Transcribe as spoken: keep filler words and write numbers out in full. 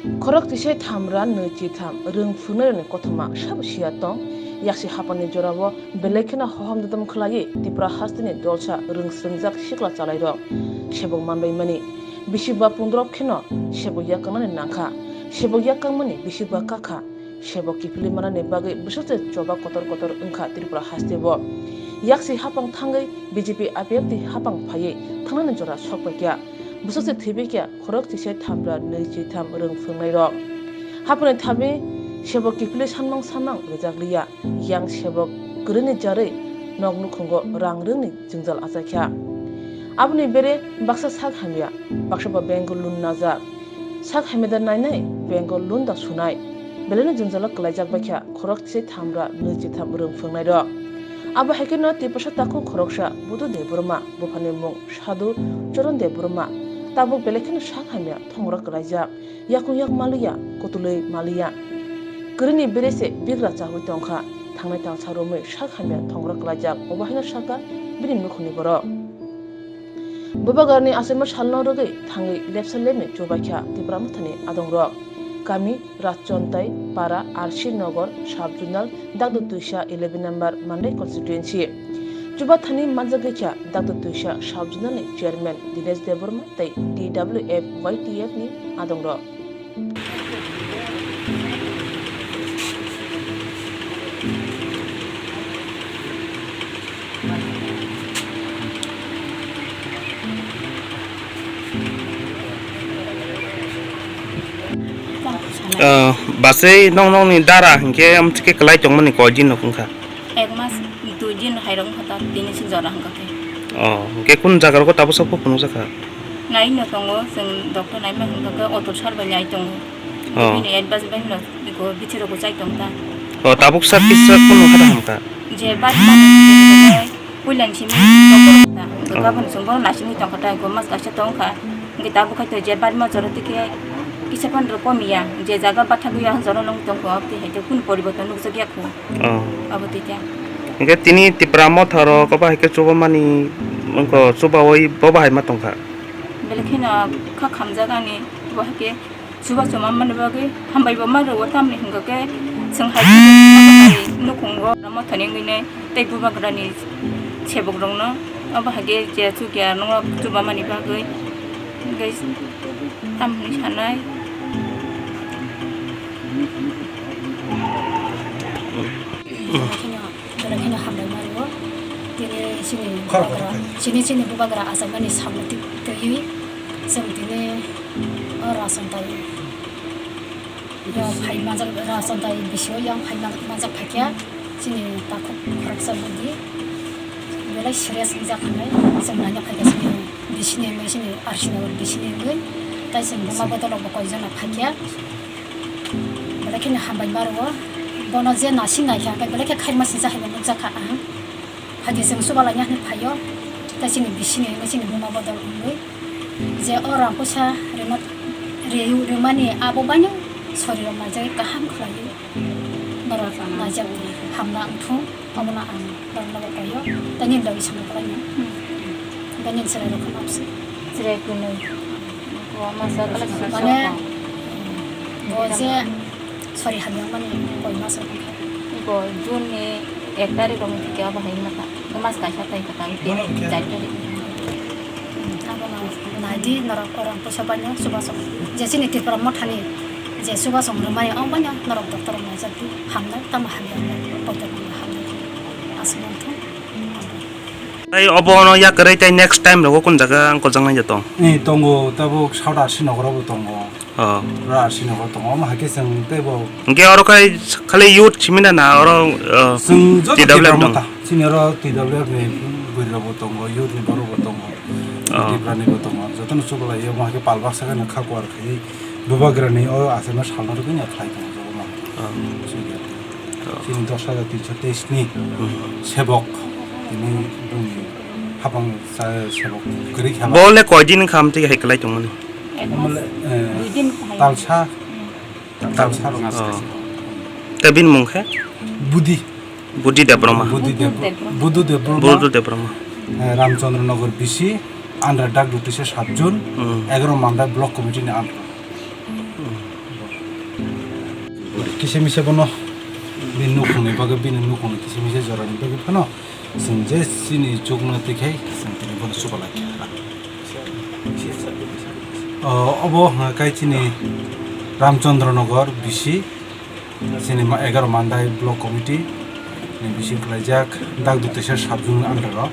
Khorok tisai tham ra nwi chi tham rwng phwrwngnairokni kothoma sabo siya tong. Yaksi hapangni jorao belai kheno hohom dodom khwlaiwi Tripura hasteni dolsa rwng swngjak sikla chalairok sebok manbaimani. Bisi ba pundrok kheno sebok yakangnani nangkha. Sebok yakangmani bisi ba kakha. Sebok kiphilwi manani bagwi bwswk se choba kotor kotor wngkha Tripura hasteo. Yaksi hapang thangwi B J P I P F T hapang phaiwi thangnani jora sokpaikha. Bwswk se thwibaikha khorok chisai tham ra nwi chi tham rwng phwrwngnairok. Haponi thami sebok kiphilwi sanmang sanmang rwjakliya. Yang sebok kwrwini jarwi nok nukhungo rang rwngni jwngjal achaikha. Aboni bere baksa sak hamya, baksa ba Bengal loan najak. Sak hamya da nainai, Bengal loan da sunai. Belai no jwngjalo kwlaijak baikha, khorok chisai tham ra nwi chi tham rwng phwrwngnairok. Abo hai kheno Tiprasa takhuk khoroksa Budhu Debbarma, buphani mung Sadhu Charan Debbarma, tabuk belai kheno sak hamya thongro kwlaijak. Yakung yak maliya, kutulwi maliya. Kwrwini bere se bigra chawi tongkha, thangnai talsa romwi sak hamya thongro kwlaijak, obo haino sakha bini nukhungni borok. Bubagrani achaima salno rwgwi thangwi lepsa lepni chubaikha Tipra Mothani adongrok. Kami Rajchontai, Para, R C Nogor, Sub Zonal, Dakdo Twisa eleven number Mandai constituency. Chubathani manjagwi kha Dakdo Twisa Sub Zonal ni Chairman Dinesh Debbarma tei T W F Y T F ni adongrok. Ah, basai nong nongni dara hinkhe amchike kwlai tongmani koi din no wngkha. Ek mas, dui din hairok wngkha ta, tini se jora wngkha khe. Oh, hinkhe kun jaga rogo tabuk sabo phunukjakha? Nai no tongo, chwng doctor naima hinkha khe auto sar bai nai tongo. Oh. Bini advice bai no iko bithi rogo chai tong ta. Oh, tabuk sar kisa kun wngkha da hamkha? Je bai ma puila ni simi doctor ta, Oh. Gabon chwng bono naisingwi tongkha ta, iko mas kaisa tongkha. Hinkhe tabuk khai to je bai ma jora tikhe kisa phan rok komiya, je jaga bathagwi ya jora nung tongkho, abtwi hai to kun poriborton nukjakya kho. Oh. Abo twi khe. Hinkhe tini Tipra Motha rok obo hai khe chubamani wngkha, chubawi bo bahai ma tongkha. Belai kheno kha khamjak ani, bo hai khe chuba chuma mani bagwi hambai bo ma rwo, tamni hinkha khe chwng hai nukhungo Mothani wngwi nai tei bubagrani sebok rokno obo hai khe je chukya nokno chubamani bagwi hinkhe tamni sanai. Belai kheno hambai ma rwo. Tini chini bubagra, chini, chini bubagra achaimani samung twi-, twiwi chwng tini o Rajchontai, yang phai manjak, Rajchontai bisingo yang phai man-, manjak phaikha chini takhuk khoroksa budi belai serious wngjak hinwi chwng naina phaikha chini bisini wngwi, chini R C Nagar bisini wngwi, tai chwng buma bodolrokbo koijakna phaikha. Belai kheno hambai ma rwo. Bono je nasing naikha, hwnkhe belai khe khairma singcha hai bo nukjakha ang. Phaidi chwng chubalaina hinwi phaio. Tei chini bisini wngwi chini buma bodol wngwi. Je o rang puisa rima, ri-, rimani abo baino sorirok naijagwi kaham khlaiwi. Norok naijak hamna wngthung. Obono ang norokno bo koio, tei nini logi samung khlaino. Hmm. Tei nini chwrairok khe mapsi. Chwrai kwnwi. Bo masa class six o. Mane, bo je sori hamya mani koi maso wngkha. Bo June ni ek tarik romwi thikhe abo hai wngkha. Mas kaisa tai kwtal tini char tarik. Abono naidi norok orang puisa baino chubachu. Je chini Tipra Mothani je chubachu rwmani, o baino norok doctor rok naijak di, hamnai tamo hamya, poito hamnai. Aswk manthogo. Tai obono yakarwi tai next time rogo kun jaga ang kojaknai ja tong? Ni tongo, tabuk South R C Nagar bo tongo. Oh. Pura R C Nagar tongo, omo hai khe chwng teibo. Hwnkhe oro khai khali youth simi na, na oro, uh, chwng joto T W F Tipra dong? Motha. Chini oro T W F ni bwrwi rok bo tongo, youth ni borok bo tongo, oh, Tipra ni bo tongo. Jotono chubalai omo hai khe pal baksa kheno kha kuar khai bubagrani o achaima salno rwgwi ya khlai tongo jotono. Oh. Chini dos hajar tinso teis ni, hmm, sebok tini bini hapang sa sebok kwrwi kha. Bo le koi din wngkha amtwi hai kwlai tongmani? Omo le, eh, dui din hai. Talsa. Hmm. Talsa rok. Oh. Tei bini mung khe? Budi. Budi Debbarma. Budi Deb-, Debbarma. Budu Debbarma. Budu Debbarma. Eh, Ramchandra Nagar B C, under Dak Dutisa sub zone, hmm, egaroh Mandai block committee ni under. Hmm. Kisa misa bono bini nukhungni bagwi, bini nukhungni kisa misa jorani bagwi phano chwng je chini chukno twi khai chwng tini bono chubalai kha. O, obo hwnka khe chini Ramchandra Nagar bisi, chini ma-, egaroh Mandai Block Committee ni bising khlaijak Dak Duiteshwar Sub Zone under o.